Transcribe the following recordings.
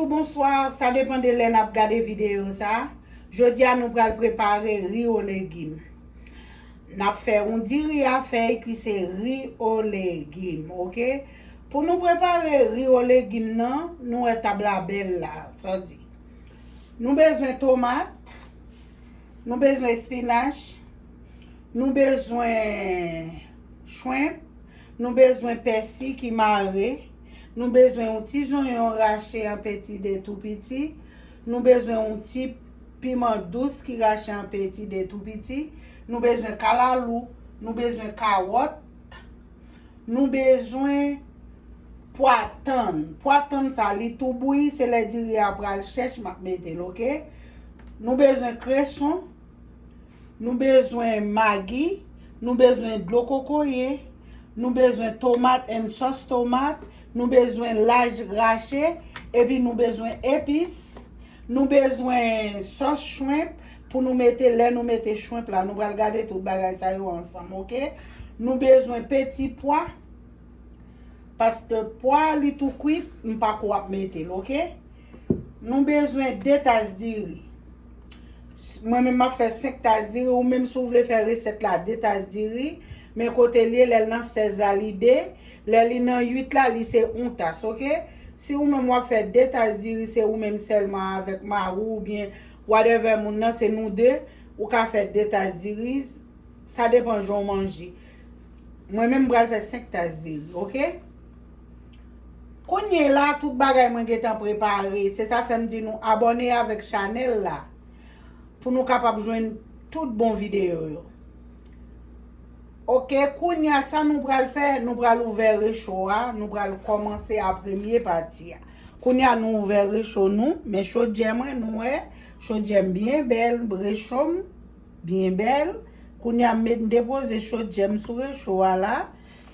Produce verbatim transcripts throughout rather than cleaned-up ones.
Bonswa, sa depann de lè n ap gade videyo sa. Jodi a nou pral prepare ri o legim. N ap fè yon diri a fèy ki se ri o legim, oke? Pou nou prepare ri o legim nan, nou wè tab la bèl la, sa di. Nou bezwen tomat, nou bezwen espinach, nou bezwen shrimp, nou bezwen pèsi ki mare, nou bezwen yon ti zonyon rache an peti de tou piti, nou bezwen yon ti piman dous ki rache an peti de tou piti, nou bezwen kalalou, nou bezwen kawòt, nou bezwen pwa tann. Pwa tann sa, li tou bouyi, se lè diri a pral chèch, m ap mete l, oke? Nou bezwen kreson, nou bezwen magi, nou bezwen dlo kokoye, nou bezwen tomat and sòs tomat, nou bezwen laj rache, epi nou bezwen epis, nou bezwen sòs shrimp pou nou mete, lè nou mete shrimp la, nou pral gade tout bagay sa yo ansanm, oke? Nou bezwen peti pwa, paske pwa li tou kwit, m pa ko ap mete l, oke? Nou bezwen de tas diri. Mwen menm m ap fè senk tas diri, ou menm si w vle fè resèt la de tas diri, men kote l ye, lè l nan sèz la, li de, lè li nan uit la, li se yon tas, oke? Si ou menm w ap fè de tas diri, se ou menm sèlman avèk mari w oubyen whatever moun nan, se nou de, ou ka fè de tas diri, sa depan jan w manje. Mwen menm m pral fè senk tas diri, oke? Kounye la, tout bagay mwen gentan prepare. Se sa fè m di nou abòne avèk chanèl la pou nou kapab jwenn tout bon videyo yo. Oke, kounye a sa nou pral fè, nou pral ouvè recho a, nou pral kòmanse a premye pati a. Kounye a nou ouvè recho nou, men chodyè mwen, nou wè, chodyè m byen bèl, recho m byen bèl. Kounye a m met, m depoze chodyè m sou recho a la.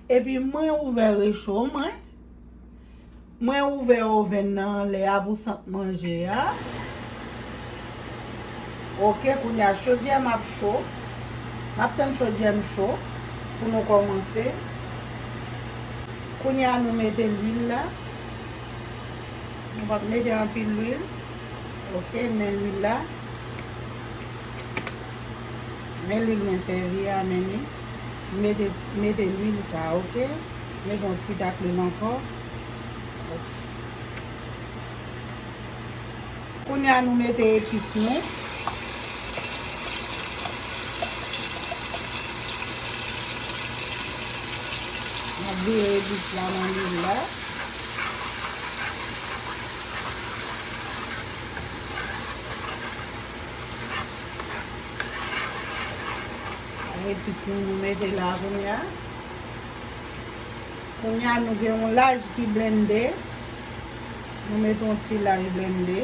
Epi mwen ouvè recho mwen. Mwen ouvè oven nan anlè a pou sant manje a. Oke, kounye a chodyè m ap cho. M ap tann chodyè m cho pou nou kòmanse. Kounye a nou mete lwil la. Nou p ap mete anpil lwil. Oke, men lwil la. Men lwil mwen sèvi a, men li. Mete, mete lwil sa, oke? Mete yon ti tak lwil ankò. Oke. Kounye a nou mete epis nou. N ap vire epis la nan lwil la. Epis nou, nou mete la kounye a. Kounye a nou gen yon laj ki blende. Nou mete yon ti laj blende.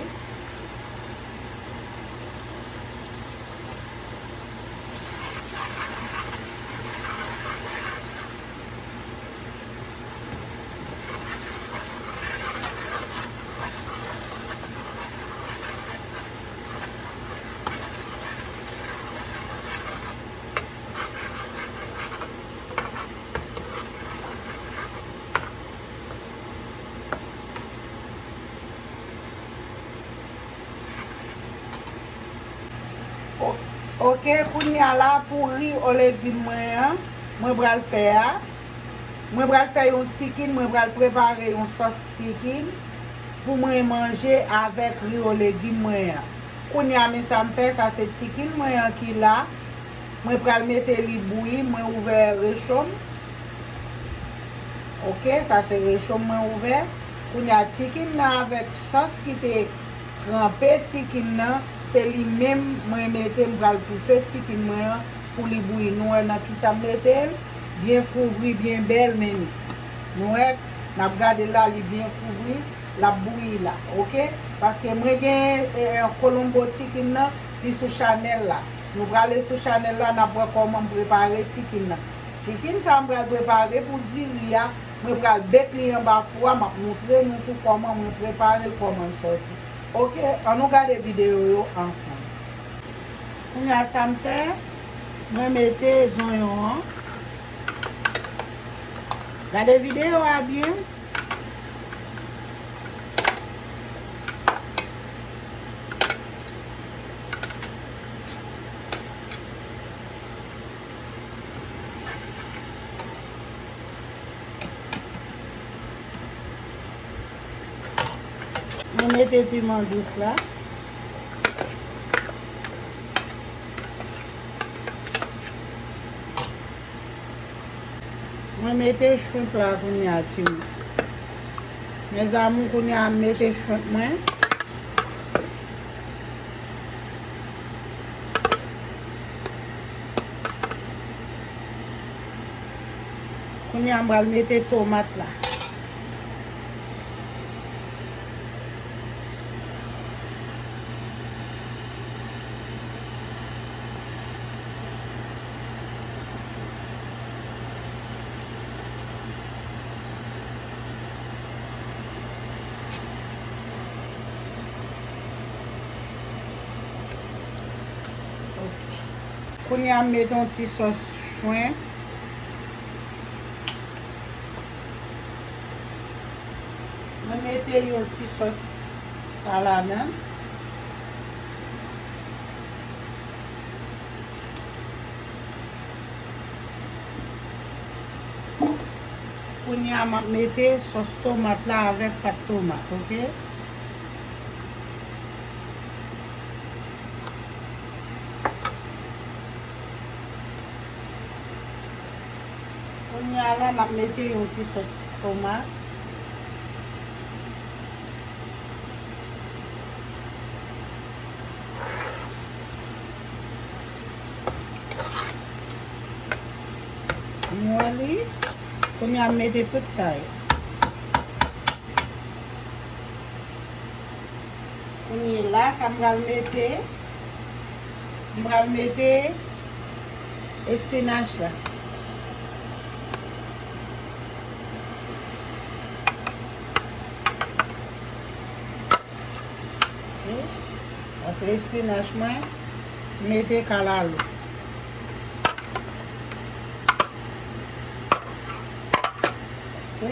O-, oke, kounye a la pou ri o legim mwen an, mwen pral fè a. Mwen pral fè yon chicken, mwen pral prepare yon sòs chicken pou mwen manje avèk ri o legim mwen an. Kounye a, men sa m fè, sa se chicken mwen an ki la. Mwen pral mete li bouyi, mwen ouvè recho m. Oke, sa se recho m mwen ouvè. Kounye a, chicken nan avèk sòs ki te tranpe chicken nan, se li menm mwen mete, m pral toufe chicken mwen an pou li bouyi. Nou wè nan kisa m mete l? Byen kouvri, byen bèl, men nou wè, n ap gade la, li byen kouvri, l ap bouyi la, oke? Paske mwen gen, e, e, Colombo chicken nan, li sou chanèl la. Nou prale sou chanèl la, n ap wè kòman m prepare chicken nan. Chicken sa m pral prepare pou diri a, mwen pral bake li anba fou a, m ap montre nou tou kòman mwen prepare l, kòman l sòti. Oke, ann nou gade videyo yo ansanm. Kounye a sa m fè, mwen mete zonyon an. Gade videyo a byen. Mwen mete piman dous la. Mwen mete shrimp la kounye a, timoun. Mes amours, kounye a m mete shrimp mwen. Kounye a m pral mete tomat la. Kounye a m mete yon ti sòs shrimp. Mwen mete yon ti sòs sa ladan. Kounye a m ap mete sòs tomat la avèk pat tomat, oke? Kounye a la, n ap mete yon ti sòs tomat. Nou wè li. Kounye a, m mete tout sa yo. Kounye la, sa m pral mete, m pral mete espinach la. Ok. Sa se espinach mwen. M mete kalalou. Ok.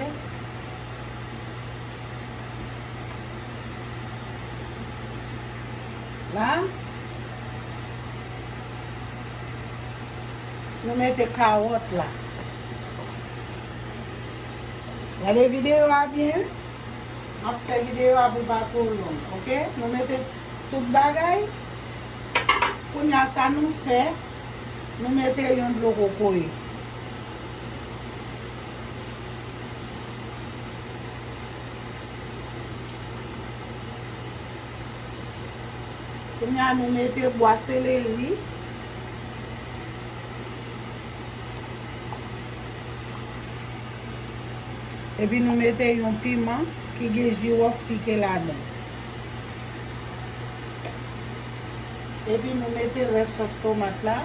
La, nou mete kawòt la. Gade videyo a byen. M ap fè videyo a pou l pa twò long, oke? Nou mete tout bagay. Kounye a, sa nou fè, nou mete yon dlo kokoye. Kounye a, nou mete bwa seleri. Epi nou mete yon piman ki gen jiwòf pike ladan. Epi nou mete rès sòs tomat la.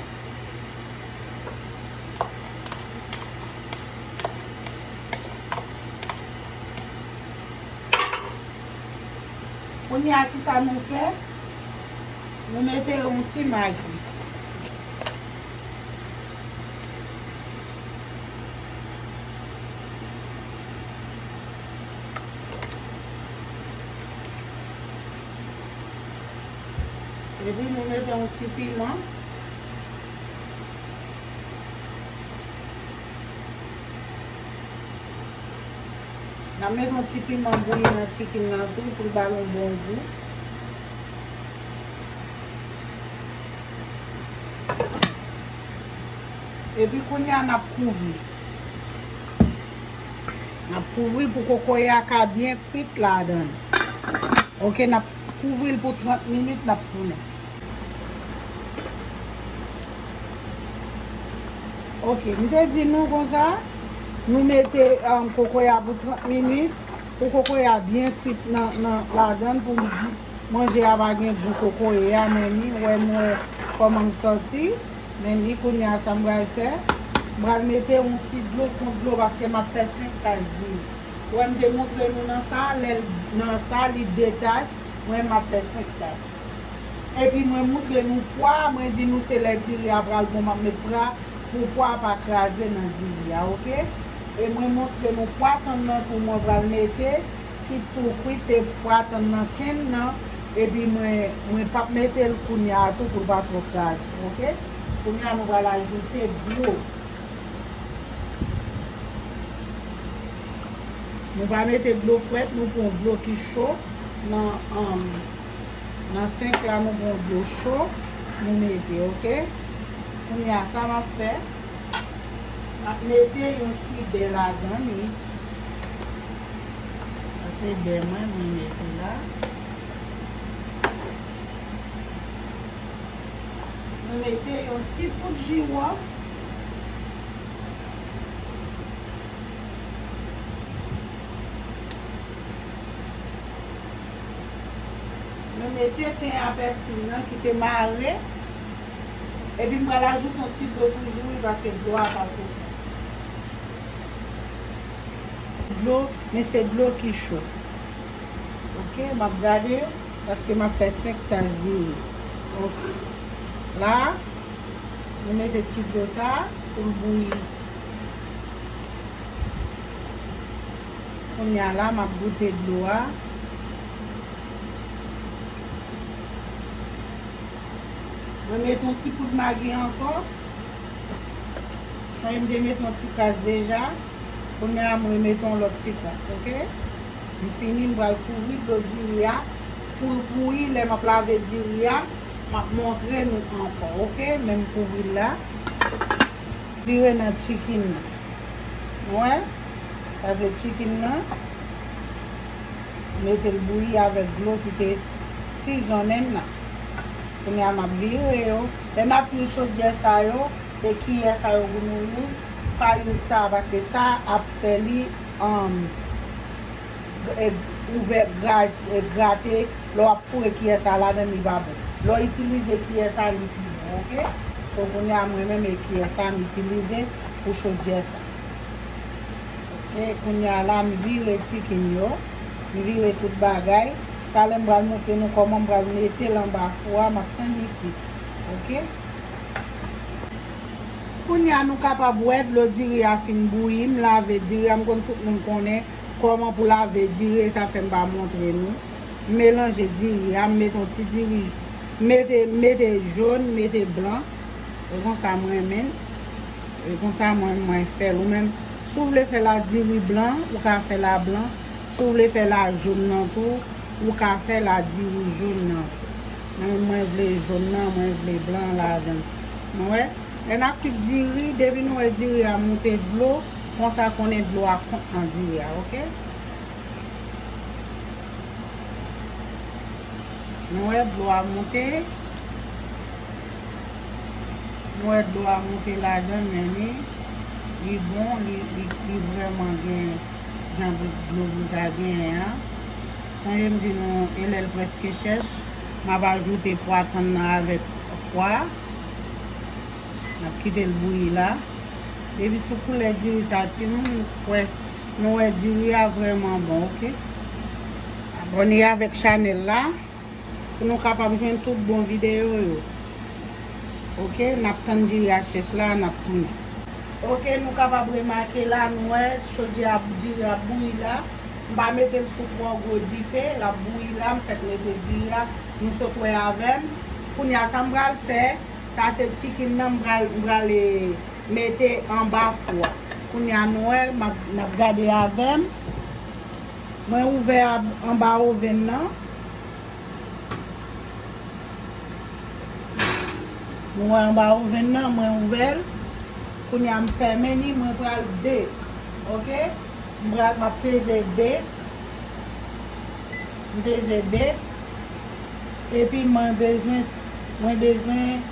Kounye a, kisa nou fè? Nou mete yon ti magi. Epi nou mete yon ti piman. N ap mete yon ti piman bouyi nan chicken nan tou pou l ba l yon bon gou. Epi kounye a n ap kouvri. N ap kouvri pou kokoye a ka byen kwit ladan. Ok, n ap kouvri l pou trant minit, n ap tounen. Ok, m te di nou konsa, nou mete, um, kokoye a pou trant minit, pou kokoye a byen kwit nan, nan, ladan pou l di, manje a pa gen gou kokoye a, men li, wè nou wè kòman l sòti, men li kounye a sa m pral fè, m pral mete yon ti dlo kont dlo paske m ap fè senk tas diri. Ou wè m te montre nou nan sa, lè l, nan sa, li de tas, mwen m ap fè senk tas. Epi mwen montre nou pwa, mwen di nou se lè diri a pral bon, m ap met pwa pou pwa a pa kraze nan diri a, oke? E mwen montre nou pwa tann nan tou mwen pral mete, ki tou kwit, se pwa tann nan kenn nan, epi mwen, mwen p ap mete l kounye a tou pou l pa twò kraze, oke? Kounye a nou pral ajoute dlo. Nou pa mete dlo frèt, nou pran dlo ki cho. Nan, um, nan senk la, nou pran dlo cho, nou mete, oke? Kounye a, sa m ap fè, m ap mete yon ti bè ladan li. Sa se bè mwen, mwen mete la. Mwen mete yon ti poud jiwòf. Mwen mete ten apèsin nan ki te mare. Epi m pral ajoute yon ti dlo toujou, wi, paske dlo a pa twò fò. Dlo, men se dlo ki cho. Oke, m ap gade, paske m ap fè senk tas diri. Oke. La, nou mete ti dlo sa pou l bouyi. Kounye a la, m ap goute dlo a. Mwen mete yon ti poud magi ankò. Sonje m te mete yon ti kras deja. Kounye a, mwen mete yon lòt ti kras, oke? M fini, m pral kouvri dlo diri a pou l bouyi. Lè m ap lave diri a, m ap montre nou ankò, oke? Men m kouvri l la. Vire nan chicken nan. Nou wè? Sa se chicken nan. Mete l bouyi avèk dlo ki te sizonnen nan. Kounye a m ap vire yo. Lè n ap use chodyè sa yo, se kiyè sa yo pou nou use. Pa use sa, paske sa ap fè li, um, e, ouvè, gra-, e, grate. Lè w ap foure kiyè sa ladan, li pa bon. Lè w itilize kiyè sa, li pi bon, oke? So, kounye a, mwen menm, e kiyè sa m itilize pou chodyè sa. Oke, kounye a la, m vire chicken yo. M vire tout bagay. Talè m pral montre nou kòman m pral mete l anba fou a, m ap tann li kwit. Oke? Kounye a, nou kapab wè dlo diri a fin bouyi. M lave diri a, m konn tout moun konnen kòman pou lave diri, e sa fè m pa montre nou. M melanje diri a, m mete yon ti diri, mete, mete jòn, mete blan. E konsa m renmen l. E konsa mwen, mwen fè l. Ou menm, si w vle fè la diri blan, ou ka fè la blan. Si w vle fè la jòn nan tou, ou ka fè la diri jòn nan tou. Mwen, mwen vle jòn nan, mwen vle blan ladan. Nou wè? Lè n ap kwit diri, depi nou wè diri a moute dlo, konsa konnen dlo a kont nan diri a, oke? Nou wè dlo a moute. Nou wè dlo a moute ladan l, men li, li bon, li, li, li vrèman gen jan pou dlo pou ta genyen an. Sonje m di nou, e lè l prèske chèch, m ap ajoute pwa tann nan avèk pwa. N ap kite l bouyi la. Depi sou koulè diri sa, timoun, nou kwè, nou wè diri a vrèman bon, oke? Abòne avèk chanèl la pou nou kapab jwenn tout bon videyo yo. Oke, n ap tann diri a chèch la, n ap tounen. Oke, nou kapab remake la, nou wè chodyè a, diri a bouyi la. M pa mete l sou twò gwo dife, l ap bouyi la, m fèk mete diri a, nou sot wè avè m. Kounye a, sa m pral fè, sa se chicken nan, m pral, m pral, e, mete anba fou a. Kounye a, nou wè, m ap, n ap gade avè m. Mwen ouvè a, anba oven nan. Nou wè anba oven nan, mwen ouvè l. Kounye a, m fèmen li, mwen pral bake. Oke? M pral, m ap peze bake. M peze bake. Epi mwen bezwen, mwen bezwen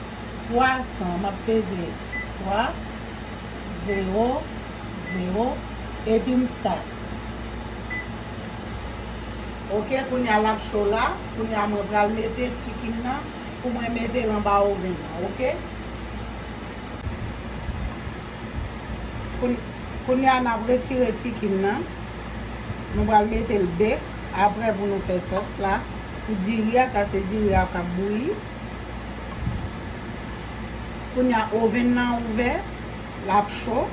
twa san. M ap peze twa, zewo, zewo, epi m start. Oke, kounye a l ap cho la. Kounye a mwen pral mete chicken nan pou mwen mete l anba oven nan, oke? Koun-, kounye a n ap retire chicken nan. Nou pral mete l bake. Apre pou nou fè sòs la. Pou diri a, sa se diri a k ap bouyi. Kounye a oven nan ouvè, l ap cho.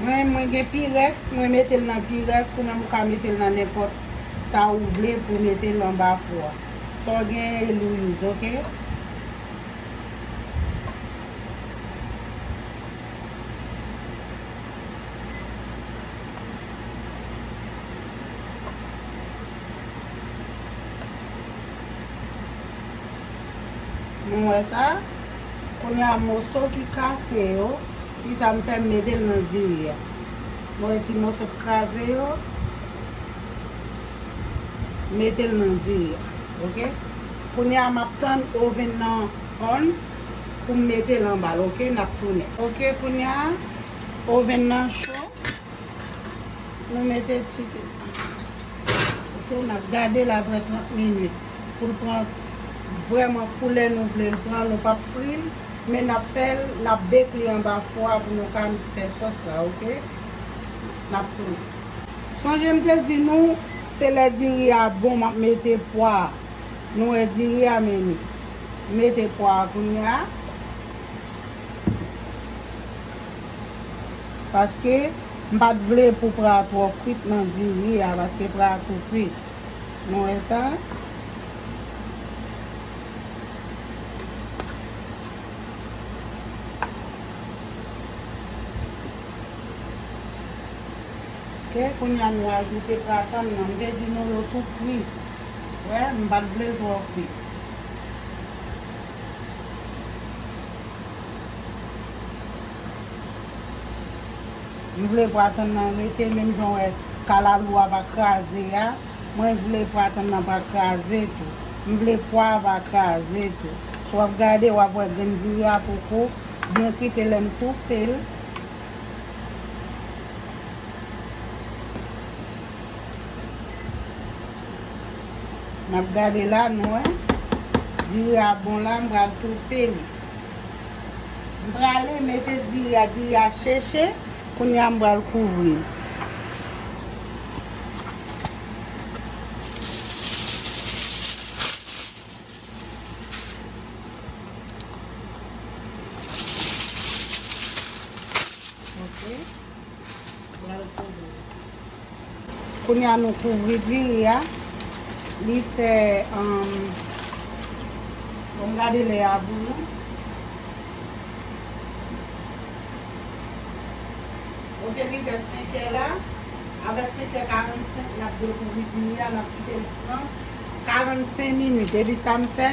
Mwen, Mwen gen Pyrex, mwen mete l nan Pyrex, ou menm ou ka mete l nan nenpòt sa ou vle pou mete l anba fou a. Sa w gen, e l ou use, oke? Nou wè sa? Kounye a, moso ki kase yo, ki sa m fè, m mete l nan diri a. Nou wè ti moso k kraze yo? Mete l nan diri a, oke? Kounye a, m ap tann oven nan on pou m mete l anba l, oke? N ap tounen. Oke, kounye a, oven nan cho. Nou mete chicken. Oke, n ap gade l apre trant minit. Pou l pran vrèman koulè nou vle l pran, nou p ap fri l, men n ap fè l, n ap bake li anba fou a pou nou ka fè sòs la, oke? N ap tounen. Sonje m te di nou, se lè diri a bon, m ap mete pwa. Nou wè diri a, men li. Mete pwa a kounye a. Paske m pa t vle pou pra a twò kwit nan diri a, paske pra a tou kwit. Nou wè sa? Oke, kounye a nou ajoute pra tann nan. M te di nou yo tou kwi. Wè, m pa t vle l twò kwi. M vle pra tann nan rete menm jan w wè kalalou a pa kraze a. Mwen vle pra tann nan pa kraze tou. M vle pwa a pa kraze tou. Si w ap gade, w ap wè grenn diri a poko byen kwit, e lè m toufe l, n ap gade la, nou wè. Diri a bon la, m pral toufe li. M prale mete diri a, diri a cheche. Kounye a, m pral kouvri l. Oke. Pral kouvri. Kounye a, nou kouvri diri a. Li fè, um, bon, m gade lè a pou nou. Oke, li fè senkè la. Avèk senkè karannsenk, n ap dekouvri diri a, n ap kite l pran karannsenk minit. Epi sa m fè,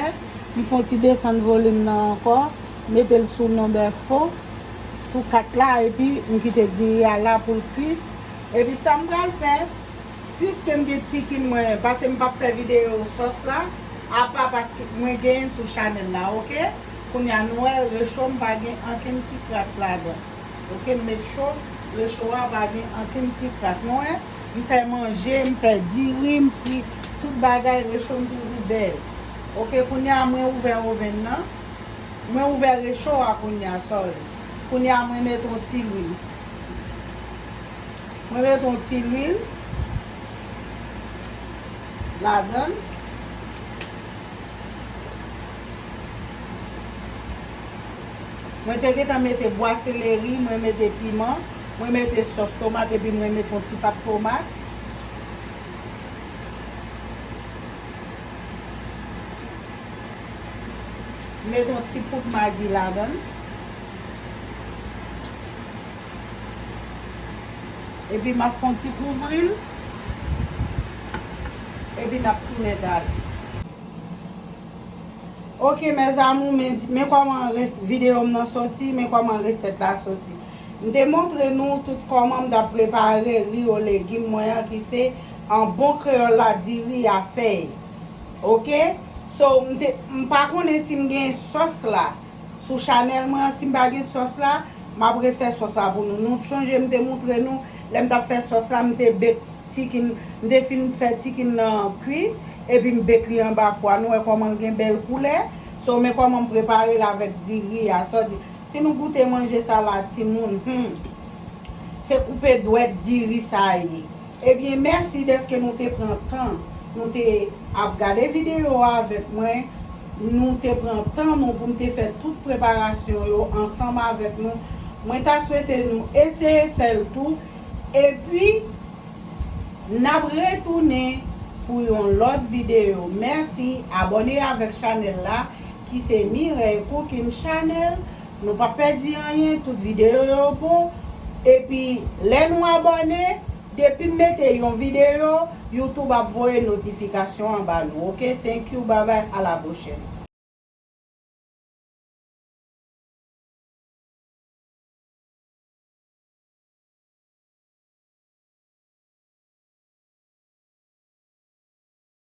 m fè yon ti desann volim nan ankò, mete l sou nonbè fo, sou kat la, epi m kite diri a la pou l kwit. Epi sa m pral fè, piske m gen chicken mwen, paske m p ap fè videyo sòs la, apa paske mwen genyen l sou chanèl la, oke? Kounye a, nou wè, recho m pa gen ankenn ti kras ladan. Oke, m met cho, recho a pa gen ankenn ti kras. Nou wè, m fè manje, m fè diri, m fri, tout bagay, recho m toujou bèl. Oke, kounye a, mwen ouvè oven nan. Mwen ouvè recho a kounye a, sorry. Kounye a, mwen met yon ti lwil. Mwen met yon ti lwil ladan l. Mwen te gentan mete bwa seleri, mwen mete piman, mwen mete sòs tomat, epi mwen mete yon ti pat tomat. Mete yon ti poud magi ladan l. Epi m ap fè yon ti kouvri l. Epi n ap tounen talè. Oke, mes amours, men, men kòman res-, videyo m nan soti, men kòman resèt la soti. M te montre nou tout kòman m t ap prepare ri o legim mwen an, ki se, an bon kreyòl la, diri a fèy. Oke? So, m te, m pa konnen si m gen sòs la. Sou chanèl mwen an, si m pa gen sòs la, m ap refè sòs la pou nou. Nou sonje m te montre nou, lè m t ap fè sòs la, m te bake chicken, m te fin fè chicken nan kwi, epi m bake li anba fou a. Nou wè kòman l gen bèl koulè. So, men kòman m prepare l avèk diri a. Sa di, si nou goute manje sa la, timoun, hmm, se koupe dwèt diri sa ye. Ebyen, mèsi dèske nou te pran tan, nou te ap gade videyo a avèk mwen, nou te pran tan nou pou m te fè tout preparasyon yo ansanm avèk nou. Mwen ta swete nou eseye fè l tou, Epi n ap retounen pou yon lòt videyo. Mèsi, abòne avèk chanèl la ki se Mireille Cooking Channel. Nou p ap pèdi anyen, tout videyo yo bon. Epi lè nou abòne, depi m mete yon videyo, YouTube ap voye notifikasyon an ba nou. Ok, thank you, bye bye, a la pwochèn.